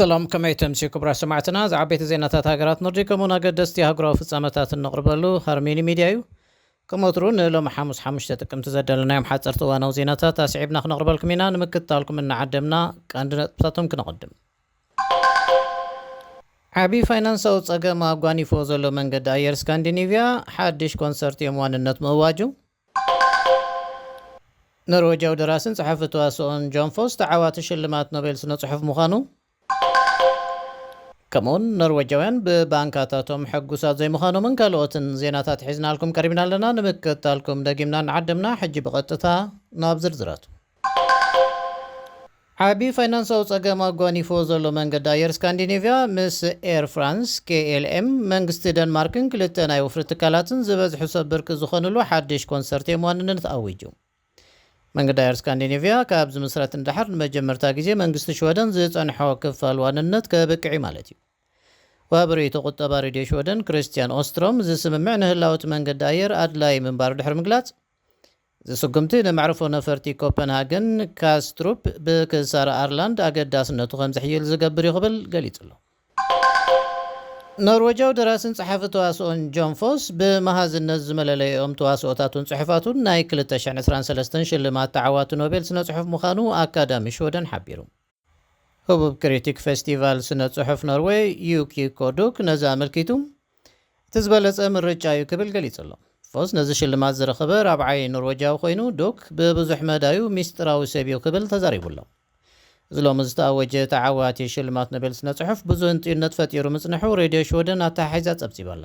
ሰላም፣ ከመይ ተምስዩ ክቡራት ሰማዕትና? ዝዓበይቲ ዜናታት ሃገራት ኖርዲክ ከምኡን ኣገደስቲ ኣህጉራዊ ፍጻመታት እነቕርበሉ ሃርሜኒ ሚድያ እዩ። ከም ወትሩ ንሎሚ ሓሙስ ሓሙሽተ ጥቅምቲ ዘዳለናዮም ሓጸርቲ እዋናዊ ዜናታት ኣስዒብና ክነቕርበልኩም ኢና። ንምክትታልኩም እናዓደምና ቀንዲ ነጥብታቶም ክነቕድም። ዓቢ ፋይናንሳዊ ጸገም ኣጓኒፎ ዘሎ መንገዲ ኣየር ስካንዲኔቭያ ሓድሽ ኮንሰርቲየም ዋንነት ምእዋጁ፣ ኖርወጃዊ ደራስን ጸሓፊ ተዋስኦን ጆን ፎስ ተዓዋቲ ሽልማት ኖቤል ስነ ጽሑፍ ምዃኑ፣ ከምኡውን ኖርወጃውያን ብባንካታቶም ሕጉሳት ዘይምዃኖምን ካልኦትን ዜናታት ሒዝናልኩም ቀሪብና ኣለና። ንምክትታልኩም ደጊምና እናዓደምና፣ ሕጂ ብቐጥታ ናብ ዝርዝራቱ። ዓቢ ፋይናንሳዊ ጸገም ኣጓኒፎ ዘሎ መንገዲ ኣየር ስካንዲኔቭያ ምስ ኤር ፍራንስ፣ ኬ ኤል ኤም፣ መንግስቲ ደንማርክን ክልተ ናይ ወፍሪ ትካላትን ዝበዝሑ ሰብ ብርኪ ዝኾንሉ ሓድሽ ኮንሰርቲየም ዋንነት ኣዊጁ። መንገዲ ኣየር ስካንዲኔቭያ ካብ ዝምስረት ንደሓር ንመጀመርታ ግዜ መንግስቲ ሽወደን ዝጸንሖ ክፋል ዋንነት ከብቅዕ እዩ ማለት እዩ። ወሃቢ ርእይቶ ቁጠባ ሬድዮ ሽወደን ክርስቲያን ኦስትሮም፣ እዚ ስምምዕ ንህላወ እቲ መንገዲ ኣየር ኣድላዪ ምንባሩ ድሕሪ ምግላጽ፣ እዚ ስጉምቲ ንመዕርፎ ነፈርቲ ኮፐንሃገን ካስትሩፕ ብክሳራ ኣርላንድ ኣገዳስነቱ ከም ዝሕይል ዝገብር እዩ ክብል ገሊጹ ኣሎ። ኖርወጃዊ ደራስን ጸሓፊ ተዋስኦን ጆን ፎስ፣ ብመሃዝነት ዝመለለይኦም ተዋስኦታቱን ጽሑፋቱን ናይ ክልተ ሽሕን ዕስራን ሰለስተን ሽልማት ተዓዋቲ ኖቤል ስነ ጽሑፍ ምዃኑ ኣካዳሚ ሽወደን ሓቢሩ። ህቡብ ክሪቲክ ፌስቲቫል ስነ ጽሑፍ ኖርዌይ ዩኪ ኮዱክ ነዚ ኣመልኪቱ፣ እቲ ዝበለጸ ምርጫ እዩ ክብል ገሊጹ ኣሎ። ፎስ ነዚ ሽልማት ዝረኸበ ራብዓይ ኖርወጃዊ ኮይኑ፣ ዱክ ብብዙሕ መዳዩ ሚስጥራዊ ሰብ እዩ ክብል ተዛሪቡ ኣሎ። እዚ ሎሚ ዝተኣወጀ ተዓዋቲ ሽልማት ኖቤል ስነ ጽሑፍ ብዙህ እንጥዩነት ፈጢሩ ምጽንሑ ሬድዮ ሽወደን ኣተሓሒዛ ጸብጺባ'ላ።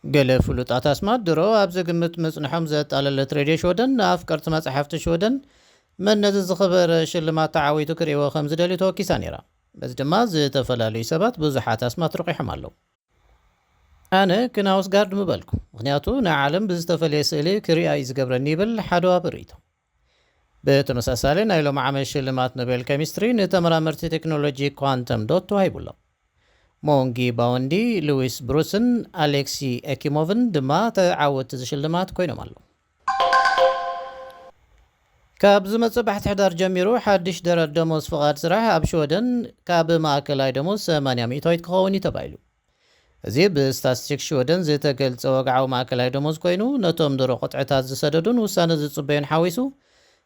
ገለ ፍሉጣት ኣስማት ድሮ ኣብዚ ግምት ምጽንሖም ዘጣለለት ሬድዮ ሽወደን፣ ንኣፍቀርቲ መጻሕፍቲ ሽወደን መን ነዚ ዝኸበረ ሽልማት ተዓዊቱ ክርእይዎ ከም ዝደልዩ ተወኪሳ ነይራ። በዚ ድማ ዝተፈላለዩ ሰባት ብዙሓት ኣስማት ረቂሖም ኣለዉ። ኣነ ክናውስ ጋርድ ምበልኩ፣ ምኽንያቱ ንዓለም ብዝተፈለየ ስእሊ ክሪኣ እዩ ዝገብረኒ ይብል ሓደ ወሃቢ ርእይቶ። ብተመሳሳሊ ናይ ሎሚ ዓመት ሽልማት ኖቤል ኬሚስትሪ ንተመራመርቲ ቴክኖሎጂ ኳንተም ዶት ተዋሂቡ ኣሎ። ሞንጊ ባውንዲ፣ ሉዊስ ብሩስን ኣሌክሲ ኤኪሞቭን ድማ ተዓወትቲ እዚ ሽልማት ኮይኖም ኣለዉ። ካብ ዝመጽእ ባሕቲ ሕዳር ጀሚሩ ሓድሽ ደረት ደሞዝ ፍቓድ ስራሕ ኣብ ሽወደን ካብ ማእከላይ ደሞዝ ሰማንያ ሚእታዊት ክኸውን እዩ ተባሂሉ። እዚ ብስታትስቲክስ ሽወደን ዝተገልጸ ወግዓዊ ማእከላይ ደሞዝ ኮይኑ፣ ነቶም ድሮ ቅጥዕታት ዝሰደዱን ውሳነ ዝጽበዩን ሓዊሱ፣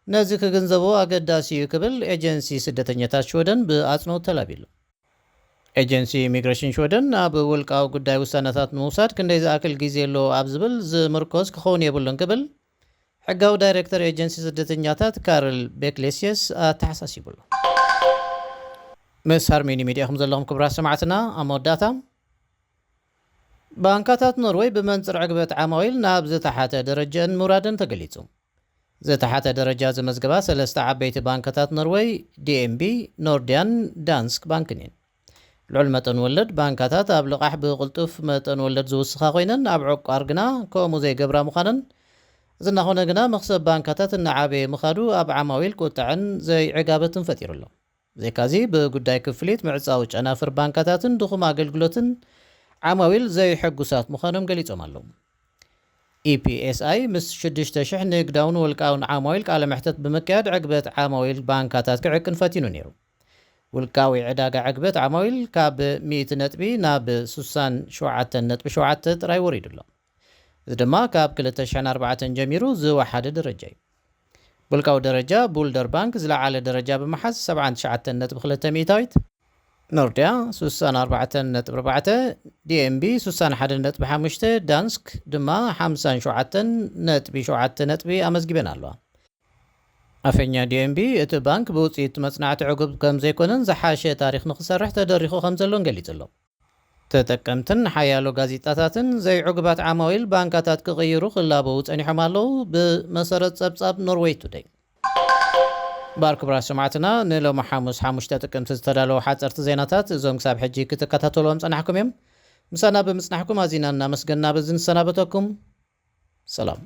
ነዚ ክግንዘብዎ ኣገዳሲ እዩ ክብል ኤጀንሲ ስደተኛታት ሽወደን ብኣጽንኦት ተላቢሉ። ኤጀንሲ ኢሚግሬሽን ሽወደን ኣብ ውልቃዊ ጉዳይ ውሳነታት ንምውሳድ ክንደይ ዝኣክል ግዜ ኣለዎ ኣብ ዝብል ዝምርኮዝ ክኸውን የብሉን ክብል ሕጋዊ ዳይሬክተር ኤጀንሲ ስደተኛታት ካርል ቤክሌስየስ ኣተሓሳሲቡ ኣሎ። ምስ ሃርሜኒ ሚድያ ኢኹም ዘለኹም ክቡራት ሰማዕትና። ኣብ መወዳእታ፣ ባንካታት ኖርወይ ብመንጽር ዕግበት ዓማዊል ናብ ዝተሓተ ደረጃን ምውራደን ተገሊጹ። ዝተሓተ ደረጃ ዘመዝገባ ሰለስተ ዓበይቲ ባንካታት ኖርወይ፣ ዲ ኤም ቢ፣ ኖርዲያን ዳንስክ ባንክን እየን። ልዑል መጠን ወለድ ባንካታት ኣብ ልቓሕ ብቕልጡፍ መጠን ወለድ ዝውስኻ ኮይነን፣ ኣብ ዕቋር ግና ከምኡ ዘይገብራ ምዃነን፣ እዚ እናኾነ ግና መኽሰብ ባንካታት እናዓበየ ምኻዱ ኣብ ዓማዊል ቁጥዐን ዘይዕጋበትን ፈጢሩ ኣሎ። ብዘይካዚ ብጉዳይ ክፍሊት ምዕጻው ጨናፍር ባንካታትን ድኹም ኣገልግሎትን ዓማዊል ዘይሕጉሳት ምዃኖም ገሊጾም ኣለዉ። ኢ ፒ ኤስ ኣይ ምስ ሽዱሽተ ሽሕ ንግዳውን ውልቃውን ዓማዊል ቃለ መሕተት ብምክያድ ዕግበት ዓማዊል ባንካታት ክዕቅን ፈቲኑ ነይሩ። ውልቃዊ ዕዳጋ ዕግበት ዓማዊል ካብ ሚእቲ ነጥቢ ናብ ስሳን ሸውዓተን ነጥቢ ሸውዓተ ጥራይ ወሪዱ ኣሎ። እዚ ድማ ካብ ክልተ ሽሕን ኣርባዕተን ጀሚሩ ዝወሓደ ደረጃ እዩ። ውልቃዊ ደረጃ ቡልደር ባንክ ዝለዓለ ደረጃ ብምሓዝ ሰብዓን ትሽዓተን ነጥቢ ክልተ ሚእታዊት፣ ኖርዲያ ስሳን ኣርባዕተን ነጥቢ ኣርባዕተ፣ ዲ ኤም ቢ ስሳን ሓደን ነጥቢ ሓሙሽተ፣ ዳንስክ ድማ ሓምሳን ሸውዓተን ነጥቢ ሸውዓተ ነጥቢ ኣመዝጊበን ኣለዋ። ኣፈኛ ዲ ኤም ቢ፣ እቲ ባንክ ብውጽኢት መጽናዕቲ ዕጉብ ከም ዘይኮነን ዝሓሸ ታሪኽ ንኽሰርሕ ተደሪኹ ከም ዘሎን ገሊጹ ኣሎ። ተጠቀምትን ሓያሎ ጋዜጣታትን ዘይዕጉባት ዓማዊል ባንካታት ክቕይሩ ክላበዉ ጸኒሖም ኣለዉ፣ ብመሰረት ጸብጻብ ኖርዌይ ቱደይ። ባር ክቡራት ሰማዕትና፣ ንሎሚ ሓሙስ ሓሙሽተ ጥቅምቲ ዝተዳለዉ ሓጸርቲ ዜናታት እዞም ክሳብ ሕጂ ክትከታተልዎም ጸናሕኩም እዮም። ምሳና ብምጽናሕኩም ኣዚና እናመስገንና በዚ ንሰናበተኩም። ሰላም።